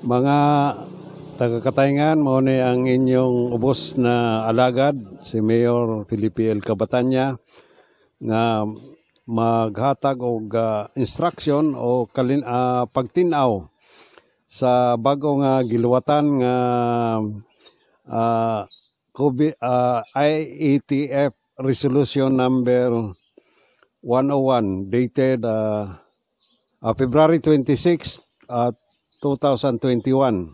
Mga taga-Cataingan, mao ni ang inyong ubos na alagad, si Mayor Felipe L. Cabatanya, nga maghatag og instruction o pagtinaw sa bago nga giluwatan nga COVID, IATF Resolution number 101 dated February 26, 2021,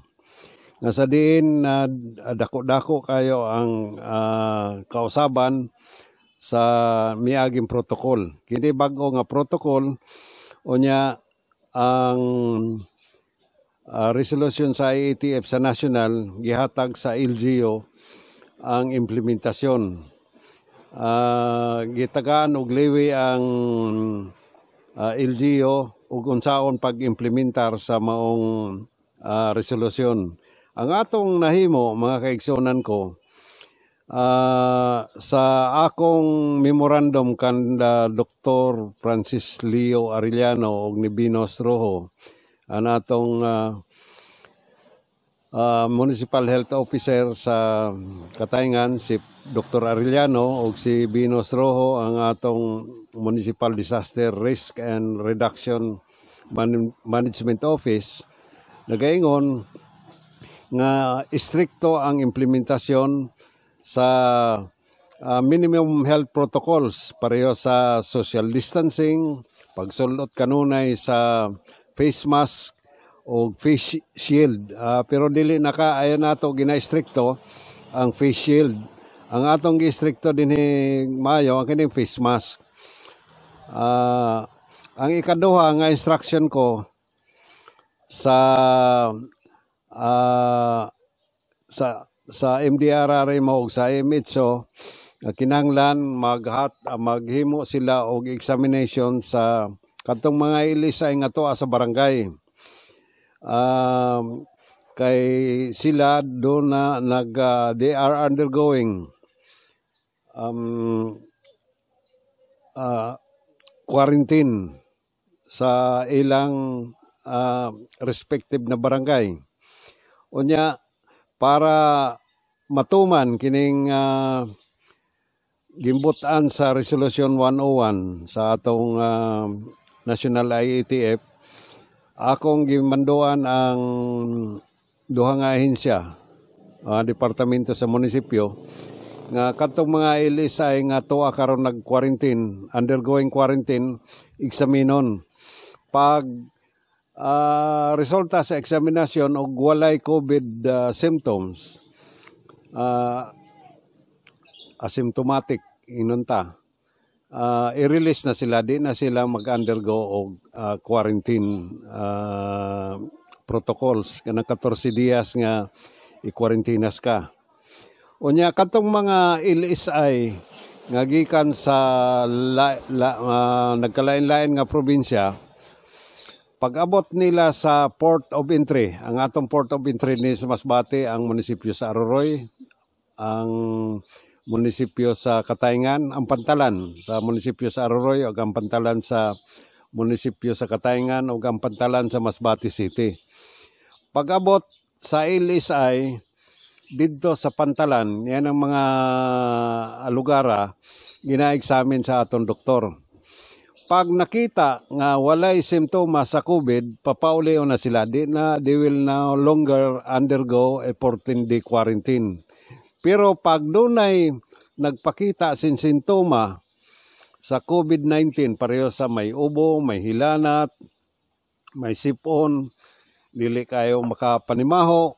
nga sa diin na dako-dako kayo ang kausaban sa miaging protocol. Kini bag-o nga protocol, unya ang resolution sa IATF sa national gihatag sa LGU ang implementasyon. Gitagaan og leeway ang LGU ug unsaon pag-implementar sa maong resolusyon. Ang atong nahimo, mga kaigsuonan ko, sa akong memorandum kan Dr. Francis Leo Arellano ug ni Binos Rojo, ang atong Municipal Health Officer sa Cataingan, si Dr. Arellano, ug si Binos Rojo, ang atong Municipal Disaster Risk and Reduction Management Office, nagaingon nga istrikto ang implementasyon sa minimum health protocols, pareho sa social distancing, pagsulot kanunay sa face mask o face shield. Pero dili naka ayon nato gina-istrikto ang face shield. Ang atong gi-istrikto dinhi maayo ang kining face mask. Ang ikaduha nga instruction ko sa MDRRMO ug sa MHO nga kinahanglan maghimo sila og examination sa kadtong mga LSI nga tuwa sa barangay. Kay sila do na nag they are undergoing quarantine sa ilang respective na barangay. Unya, para matuman kining gimbut-an sa Resolution 101 sa atong National IATF, akong gimanduan ang duha nga ahensya, departamento sa munisipyo, nga kadtong mga LSI nga tuwa karon nag-quarantine, undergoing quarantine, eksaminon. Pag resulta sa eksaminasyon og walay COVID symptoms, asymptomatic inunta, i-release na sila, di na sila mag-undergo og quarantine protocols kanang 14 dias nga i-quarantinas ka. Unya, kadtong mga LSI nga gikan sa nagkalain-lain nga probinsya, pag-abot nila sa port of entry, ang atong port of entry ni sa Masbate, ang munisipyo sa Aroroy, ang munisipyo sa Cataingan, ang Pantalan sa munisipyo sa Aroroy, ug ang Pantalan sa munisipyo sa Cataingan, ug ang Pantalan sa Masbate City. Pag-abot sa LSI didto sa Pantalan, yan ang mga lugara gina-examine sa atong doktor. Pag nakita nga walay simptomas sa COVID, papauli na sila. Di na, they will no longer undergo a 14-day quarantine. Pero pag dunay nagpakita sin sintoma sa COVID-19, pareho sa may ubo, may hilanat, may sipon, dili kayo makapanimaho,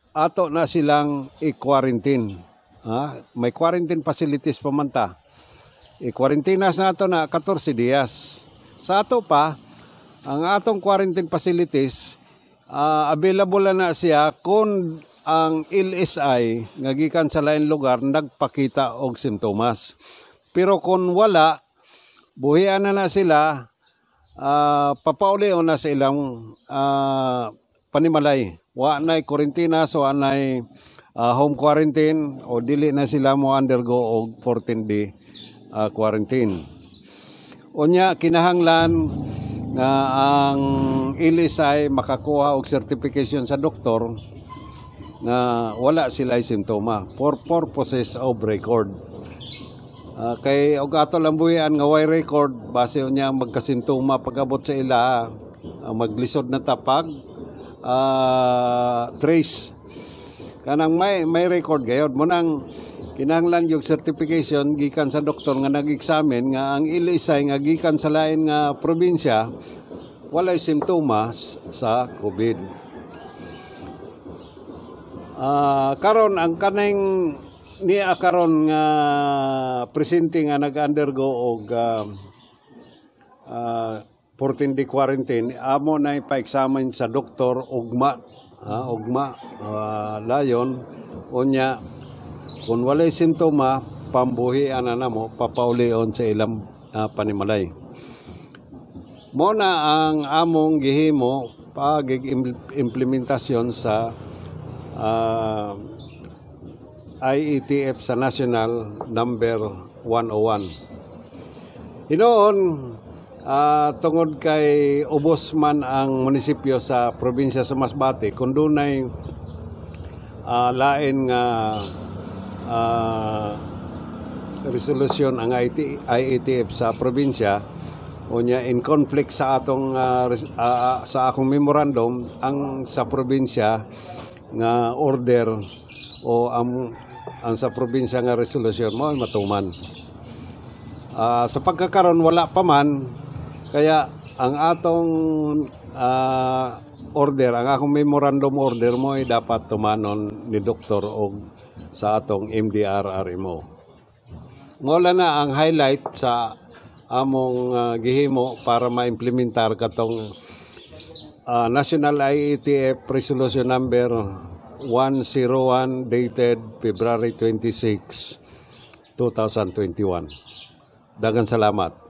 ato na silang i-quarantine. Ha? May quarantine facilities pa man ta. I-quarantinas nato na 14 dias. Sa ato pa, ang atong quarantine facilities, available na na siya kung ang LSI nga gikan sa lain lugar nagpakita og simptomas. Pero kung wala, buhian na na sila, papauli na sa ilang panimalay. Wa na'y quarantina, so wa na'y home quarantine o dili na sila mo undergo og 14-day quarantine. Unya, kinahanglan Nga ang LSI makakuha og certification sa doktor nga wala sila simptoma for purposes of record. Kay og ato lang buhian nga way record, base niya magkasimptoma pag-abot sa ila, maglisod na ta pag trace. Kanang may record gayod mo nang kinahanglan yung certification gikan sa doktor nga nag-examine nga ang LSI nga gikan sa lain nga probinsya walay simptomas sa COVID. Karon ang kaning niya karon nga presente nga nag-undergo og 14-day quarantine, amo na ipa-examine sa doktor ugma, ugma layon. Unya kung walay simptoma, pambuhian na namo, papaulion sa ilang panimalay. Mo na ang among gihimo pag implementasyon sa IATF sa national number 101. Hinuon, tungod kay ubos man ang munisipyo sa probinsya sa Masbate, kung dunay lain nga resolusyon ang IATF sa probinsya, unya in conflict sa atong sa akong memorandum, ang sa probinsya nga order o ang sa probinsya nga resolusyon mo ay matuman. Sa pagkakaron wala pa man, kaya ang atong order, ang akong memorandum order mo ay dapat tumanon ni doktor og sa atong MDRRMO. Mola na ang highlight sa among gihimo para ma-implementar katong National IATF Resolution number 101 dated February 26, 2021. Daghang salamat.